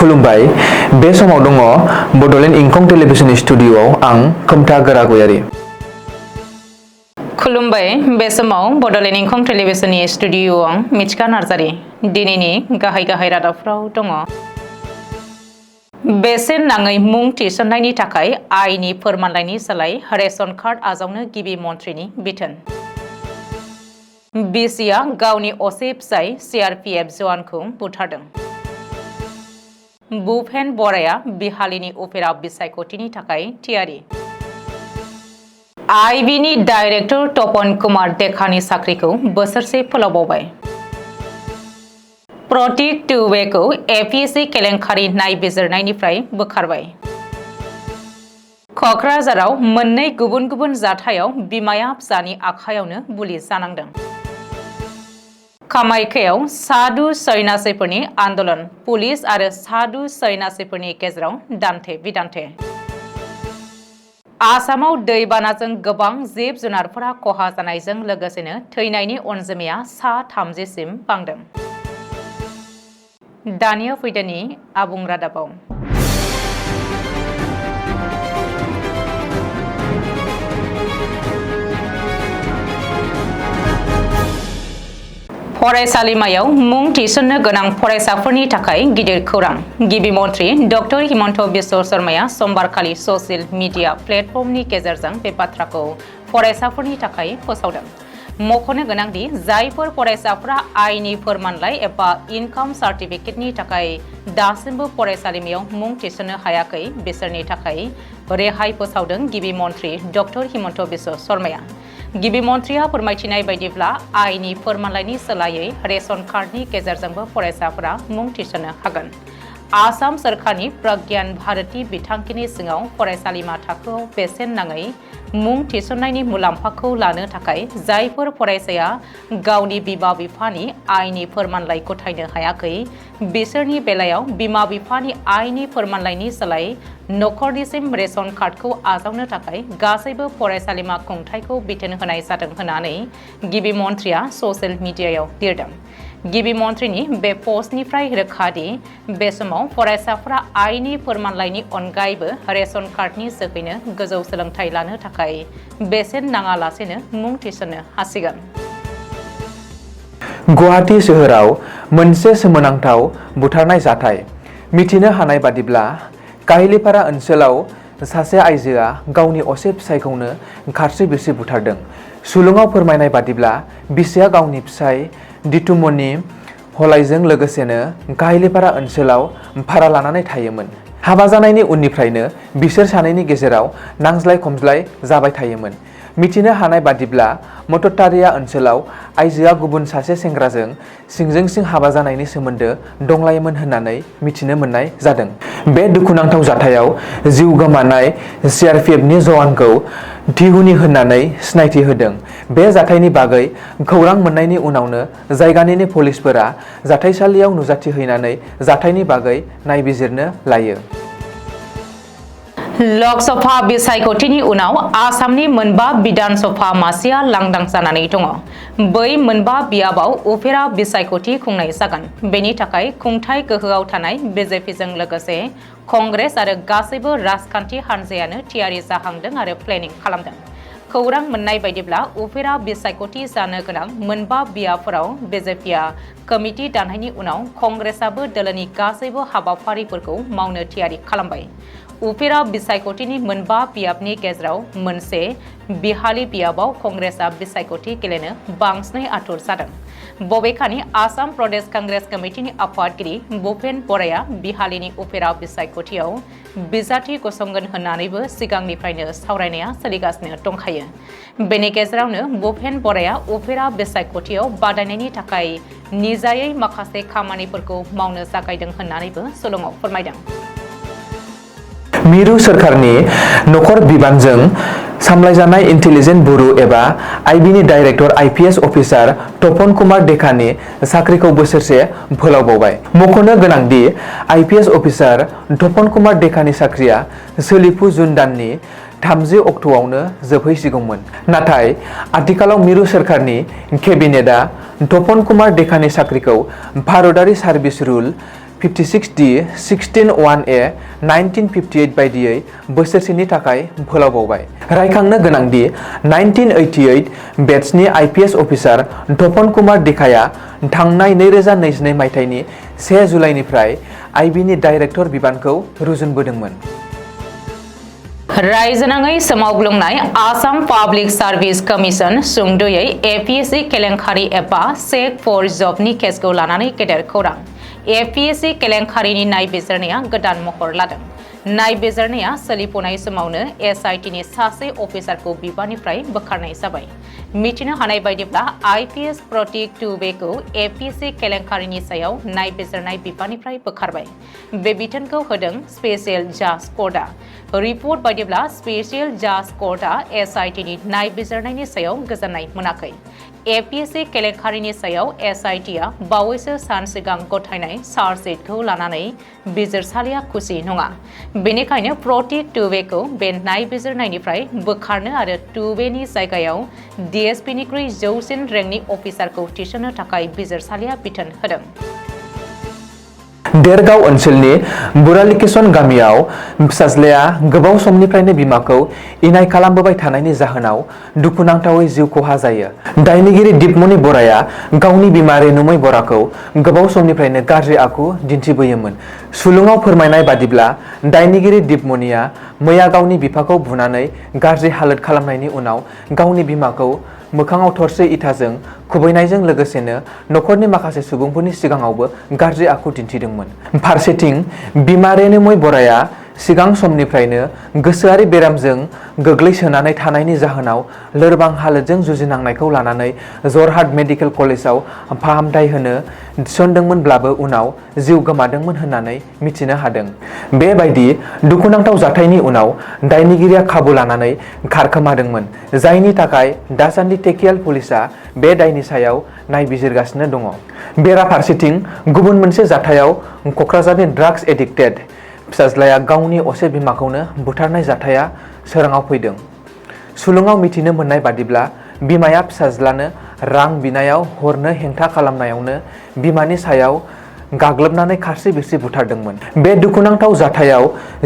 खुलुमबाय बे समाव दङ बडलेण्ड इंखं टेलिभिजन स्टुडिय'आव आं खोमथा गोरागयारि। खुलुमबाय बे समाव बडलेण्ड इंखं टेलिभिजननि स्टुडिय'आव मिथिखा नार्जारि। दिनैनि गाहाय रादाबफ्राव दङ। बेसेन नाङै मुं थिसननायनि थाखाय आयनि फोरमानलाइनि सोलाय रेशन कार्ड आजावनो गिबि मन्थ्रिनि बिथोन। बिसिया गावनि असे फिसाय CRPF जवानखौ बुथारदों। भुपेन बराया बिहालिनि उफेरा बिसायख'थिनि थाखाय थियारि। आइबिनि डाइरेक्टर तपन कुमार देखानि साख्रिखौ बोसोरसे फोलावबावबाय। प्रतीक दुबेखौ APSC केलेंकारि नायबिजिरनायनिफ्राय बोखारबाय। क'क्राझाराव मोननै गुबुन गुबुन जाथायाव बिमाया फिसानि आखायावनो बुलि जानांदों। कामाख्यायाव साधु सन्यासिफोरनि आन्दोलन, पुलिस आरो साधु सन्यासिफोरनि गेजेराव दान्थे बिदान्थे। आसामाव दैबानाजों गोबां जिब जुनारफोरा खहा जानायजों लोगोसेनो थैनायनि अनजिमाया 30 सिम बांदों। दानिया फैदोनि आबुं रादाबाव। फरायसालिमायाव मुं थिसननो गोनां फरायसाफोरनि थाखाय गिदिर खौरां। गिबि मन्थ्रि डक्टर हिमन्त बिश्व शर्माया समबारखालि ससियेल मिडिया प्लेटफर्मनि गेजेरजों बे बाथ्राखौ फरायसाफोरनि थाखाय फोसावदों। मख'नो गोनांदि जायफोर फरायसाफोरा आयनि फोरमानलाइ एबा इनकाम सार्टिफिकेटनि थाखाय दासिमबो फरायसालिमायाव मुं थिसननो हायाखै बिसोरनि थाखाय रेहाय फोसावदों गिबि मन्थ्रि डक्टर हिमन्त बिश्व शर्माया। गिबि मन्थ्रिया फोरमायथिनाय बायदिब्ला आयनि फोरमानलाइनि सोलायै रेशन कार्डनि गेजेरजोंबो फरायसाफोरा मुं थिसननो हागोन। आसाम सोरखारनि प्रज्ञान भारती बिथांखिनि सिङाव फरायसालिमा थाखोआव बेसेन नाङै मुं थिसननायनि मुलाम्फाखौ लानो थाखाय जायफोर फरायसाया गावनि बिमा बिफानि आयनि फोरमानलाइ गथायनो हायाखै बिसोरनि बेलायाव बिमा बिफानि आयनि फोरमानलाइनि सोलाय नखरनिसिम रेशन कार्डखौ आजावनो थाखाय गासैबो फरायसालिमा खुंथायखौ बिथोन होनाय जादों होननानै गिबि मन्थ्रिया ससियेल मिडियायाव लिरदों। गिबि मन्थ्रिनि बे पस्टनिफ्राय रोखा दि बे समाव फरायसाफोरा आयनि फोरमानलाइनि अनगायैबो रेशन कार्डनि जोहैनो गोजौ सोलोंथाइ लानो थाखाय बेसेन नाङालासेनो मुं थिसननो हासिगोन। गुवाहाटी सोहोराव मोनसे सोमोनांथाव बुथारनाय जाथाय। मिथिनो हानाय बादिब्ला काहिलिपारा ओनसोलाव सासे आइजोआ गावनि असे फिसायखौनो खारसि बिरसि बुथारदों। सुलुङाव फोरमायनाय बादिब्ला बिसिया गावनि फिसाय दितुमनि हलाइजों लोगोसेनो काहिलिपारा ओनसोलाव भारा लानानै थायोमोन। हाबा जानायनि उननिफ्रायनो बिसोर सानैनि गेजेराव नांज्लाय खमज्लाय जाबाय थायोमोन। मिथिनो हानाय बादिब्ला मटटारिया ओनसोलाव आइजोआ गुबुन सासे सेंग्राजों सिंजों सिं हाबा जानायनि सोमोन्दो दंलायोमोन होननानै मिथिनो मोननाय जादों। बे दुखुनांथाव जाथायाव जिउ गोमानाय CRPFनि जवानखौ धिहुनि होननानै सिनायथि होदों। बे जाथायनि बागै खौरां मोननायनि उनावनो जायगानिनो पुलिसफोरा जाथायसालियाव नुजाथिहैनानै जाथायनि बागै नायबिजिरनो लायो। लकसभा बिसायख'थिनि उनाव आसामनि मोनबा बिधान सभा मासिया लांदां जानानै दङ। बै मोनबा बियाबाव उफेरा बिसायख'थि खुंनाय जागोन। बेनि थाखाय खुंथाय गोहोआव थानाय BJPजों लोगोसे कंग्रेस आरो गासैबो राजखान्थि हान्जायानो थियारि जाहांदों आरो प्लेनिं खालामदों। खौरां मोननाय बायदिब्ला उफेरा बिसायख'थि जानो गोनां मोनबा बियाबफोराव BJPआ कमिटि दानायनि उनाव कंग्रेसआबो दोलोनि गासैबो हाबाफारिफोरखौ मावनो थियारि खालामबाय। उफेरा बिसायख'थिनि मोनबा बियाबनि गेजेराव मोनसे बिहालि बियाबाव कंग्रेसआ बिसायख'थि गेलेनो बांसिनै आथुर जादों। बबेखानि आसाम प्रदेश कंग्रेस कमिटिनि आफादगिरि भुपेन बराया बिहालिनि उफेरा बिसायख'थियाव बिजाथि गसंगोन होननानैबो सिगांनिफ्रायनो सावरायनाया सोलिगासिनो दंखायो। बेनि गेजेरावनो भुपेन बराया उफेरा बिसायख'थियाव बादायनायनि थाखाय निजायै माखासे खामानिफोरखौ मावनो जागायदों होननानैबो सुलुङाव फोरमायदों। मिरु सोरखारनि नखर बिबानजों सामलायजानाय इन्टेलिजेन्ट ब्युरो एबा आइबिनि डाइरेक्टर IPS अफिसार तपन कुमार देखानि साख्रिखौ बोसोरसे फोलावबावबाय। मख'नो गोनांदि IPS अफिसार तपन कुमार देखानि साख्रिया सोलिफु जुन दाननि 30 अक्ट'आवनो जोबहैसिगौमोन। नाथाय आथिखालाव मिरु सोरखारनि केबिनेटआ तपन कुमार देखानि साख्रिखौ भारतारि सार्भिस रुल 56D 16(1)A 1958 बायदियै बोसोरसेनि थाखाय फोलावबावबाय। रायखांनो गोनांदि 1988 बेट्सनि IPS अफिसार तपन कुमार दिखाया थांनाय 2022 मायथाइनि 1 जुलाइनिफ्राय आइबिनि डाइरेक्टर बिबानखौ रुजुनबोदोंमोन। रायजोनाङै सोमावग्लुंनाय आसाम पाब्लिक सार्भिस कमिसन सुंद'यै APSC केलेंकारि एबा चेक फर जबनि केसखौ लानानै गेदेर खौरां। APSC केलेंकारिनि नायबिजिरनाया गोदान महर लादों। नायबिजिरनाया सोलिफुनाय समावनो SITनि सासे अफिसारखौ बिबाननिफ्राय बोखारनाय जाबाय। मिथिनो हानाय बायदिब्ला IPS प्रतीक टुबेखौ APSC केलेंकारिनि सायाव नायबिजिरनाय बिबाननिफ्राय बोखारबाय। बे बिथोनखौ होदों स्पेसियेल जाज कर्टआ। रिपर्ट बायदिब्ला स्पेसियेल जाज कर्टआ SITनि नायबिजिरनायनि सायाव गोजोननाय मोनाखै। APSC केलेंकारिनि सायाव SITआ बावैसो सान सिगां गथायनाय चार्जशीटखौ लानानै बिजिरसालिया खुसि नङा। बेनिखायनो प्रतीक टुबेखौ बे नायबिजिरनायनिफ्राय बोखारनो आरो टुबेनि जायगायाव DSPनिख्रुइ जौसिन रेंकनि अफिसारखौ थिसननो थाखाय बिजिरसालिया बिथोन होदों। देरगाव ओनसोलनि बुरालिकेसन गामियाव फिसाज्लाया गोबाव समनिफ्रायनो बिमाखौ इनाय खालामबोबाय थानायनि जाहोनाव दुखुनांथावै जिउ खहा जायो। दायनिगिरि दिपमणि बराया गावनि बिमा रेनुमै बराखौ गोबाव समनिफ्रायनो गाज्रि आखु दिन्थिबोयोमोन। सुलुङाव फोरमायनाय बादिब्ला दायनिगिरि दिपमणिया मैया गावनि बिफाखौ बुनानै गाज्रि हालोद खालामनायनि उनाव गावनि बिमाखौ मोखाङाव थरसे इथाजों खुबैनायजों लोगोसेनो नखरनि माखासे सुबुंफोरनि सिगाङावबो गाज्रि आखु दिन्थिदोंमोन। फारसेथिं बिमा रेनुमै बराया सिगां समनिफ्रायनो गोसोआरि बेरामजों गोग्लैसोनानै थानायनि जाहोनाव लोरबां हालोदजों जुजिनांनायखौ लानानै जरहाट मेडिकेल कलेजाव फाहामथाय होनो थिसनदोंमोनब्लाबो उनाव जिउ गोमादोंमोन होननानै मिथिनो हादों। बेबायदि दुखुनांथाव जाथायनि उनाव दायनिगिरिया खाबु लानानै खारखोमादोंमोन, जायनि थाखाय दासान्दि टेकियाल पुलिसआ बे दायनि सायाव नायबिजिरगासिनो दङ। बेराफारसेथिं गुबुन मोनसे जाथायाव कक्राझारनि ड्राग्स एडिक्टेड फिसाज्लाया गावनि असे बिमाखौनो बुथारनाय जाथाया सोराङाव फैदों। सुलुङाव मिथिनो मोननाय बादिब्ला बिमाया फिसाज्लानो रां बिनायाव हरनो हेंथा खालामनायावनो बिमानि सायाव गाग्लोबनानै खारसि बिरसि बुथारदोंमोन। बे दुखुनांथाव जाथायाव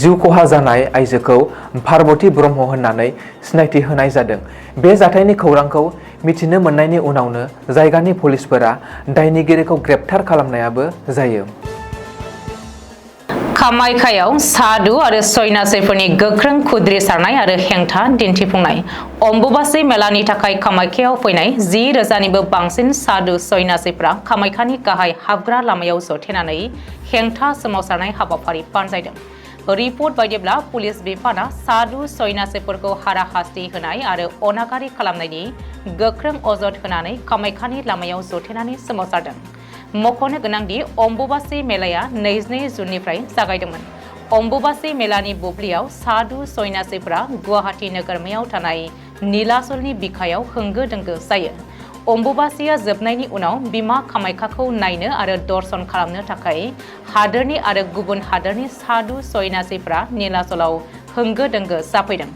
जिउ खहा जानाय आइजोखौ पार्बती ब्रह्म होननानै सिनायथि होनाय जादों। बे जाथायनि खौरांखौ मिथिनो मोननायनि उनावनो जायगानि पुलिसफोरा दायनिगिरिखौ ग्रेप्तार खालामनायाबो जायो। कामाख्यायाव साधु आरो सन्यासिफोरनि गोख्रों खुद्रिसारनाय आरो हेंथा दिन्थिफुंनाय। अम्बुबासि मेलानि थाखाय कामाख्यायाव फैनाय 10,000निबो बांसिन साधु सन्यासिफोरा कामाख्यानि गाहाय हाबग्रा लामायाव जथेनानै हेंथा सोमावसारनाय हाबाफारि बानजायदों। रिपर्ट बायदिब्ला पुलिस बिफाना साधु सन्यासिफोरखौ हाराहास्ति होनाय आरो अनागारि खालामनायनि गोख्रों अजद होनानै कामाख्यानि लामायाव जथेनानै सोमावसारदों। मख'नो गोनांदि अम्बुबासि मेलाया 22 जुननिफ्राय जागायदोंमोन। अम्बुबासि मेलानि बुब्लियाव साधु सन्यासिफोरा गुवाहाटी नोगोरमायाव थानाय नीलाचलनि बिखायाव होंगो दोंगो जायो। अम्बुबासिया जोबनायनि उनाव बिमा कामाख्याखौ नायनो आरो दर्शन खालामनो थाखाय हादोरनि आरो गुबुन हादोरनि साधु सन्यासिफोरा नीलाचलाव होंगो दोंगो जाफैदों।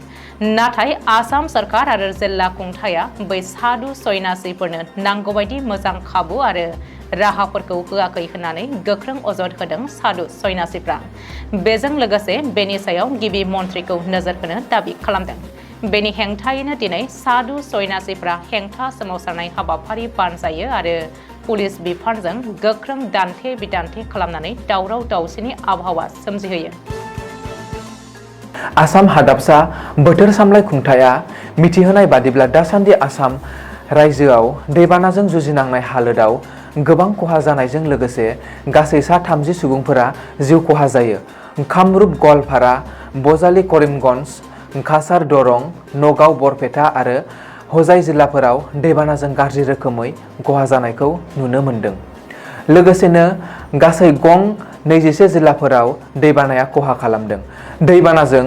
नाथाय आसाम सरकार आरो जिल्ला खुंथाया बै साधु सन्यासिफोरनो नांगौबायदि मोजां खाबु आरो राहाफोरखौ होआखै होननानै गोख्रों अजद होदों साधु सन्यासिफ्रा। बेजों लोगोसे बेनि सायाव गिबि मन्थ्रिखौ नोजोर होनो दाबि खालामदों। बेनि हेंथायैनो दिनै साधु सन्यासिफ्रा हेंथा सोमावसारनाय हाबाफारि बानजायो आरो पुलिस बिफानजों गोख्रों दान्थे बिदान्थे खालामनानै दावराव दावसिनि आबहावा सोमजिहोयो। आसाम हादाबसा बोथोर सामलाय खुंथाया मिथिहोनाय बादिब्ला दासान्दि आसाम रायजोआव दैबानाजों जुजिनांनाय हालोदाव गोबां खहा जानायजों लोगोसे गासै सा 30 सुबुंफोरा जिउ खहा जायो। कामरुप, गवालपारा, बजालि, करिमगन्ज, काछार, दरं, नगाव, बरपेटा आरो हजाइ जिल्लाफोराव दैबानाजों गाज्रि रोखोमै खहा जानायखौ नुनो मोन्दों। लोगोसेनो गासै गं 26 जिल्लाफोराव दैबानाया खहा खालामदों। दैबानाजों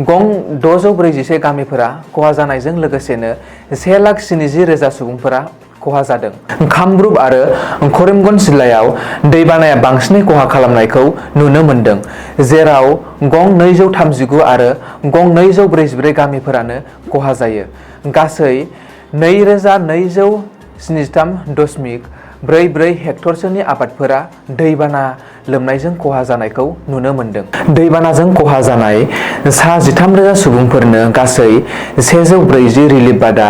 गं 641 गामिफोरा खहा जानायजों लोगोसेनो 1,70,000 सुबुंफोरा खहा जादों। कामरुप आरो करिमगन्ज जिल्लायाव दैबानाया बांसिनै खहा खालामनायखौ नुनो मोन्दों, जेराव गं 239 आरो गं 244 गामिफोरानो खहा जायो। गासै 2,273.5 ब्रै हेक्टरसोनि आबादफोरा दैबाना लोमनायजों खहा जानायखौ नुनो मोन्दों। दैबानाजों खहा जानाय सा 13,000 सुबुंफोरनो गासै 140 रिलिफ बादा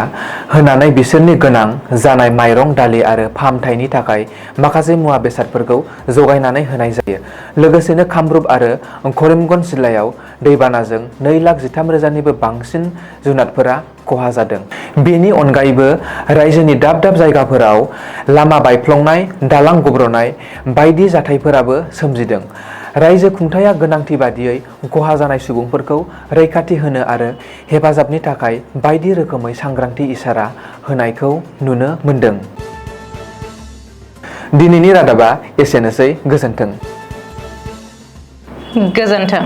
होनानै बिसोरनि गोनां जानाय माइरं, दालि आरो फाहामथायनि थाखाय माखासे मुवा बेसादफोरखौ जगायनानै होनाय जायो। लोगोसेनो कामरुप आरो करिमगन्ज जिल्लायाव दैबानाजों 2,13,000निबो बांसिन जुनादफोरा खहा जादों। बेनि अनगायैबो रायजोनि दाब दाब जायगाफोराव लामा बायफ्लंनाय, दालां गब्र'नाय बायदि जाथायफोराबो सोमजिदों। रायजो खुंथाया गोनांथि बादियै खहा जानाय सुबुंफोरखौ रैखाथि होनो आरो हेफाजाबनि थाखाय बायदि रोखोमै सांग्रांथि इसारा होनायखौ नुनो मोन्दों। दिनैनि रादाबा एसेनोसै। गोजोन्थों। गोजोन्थों।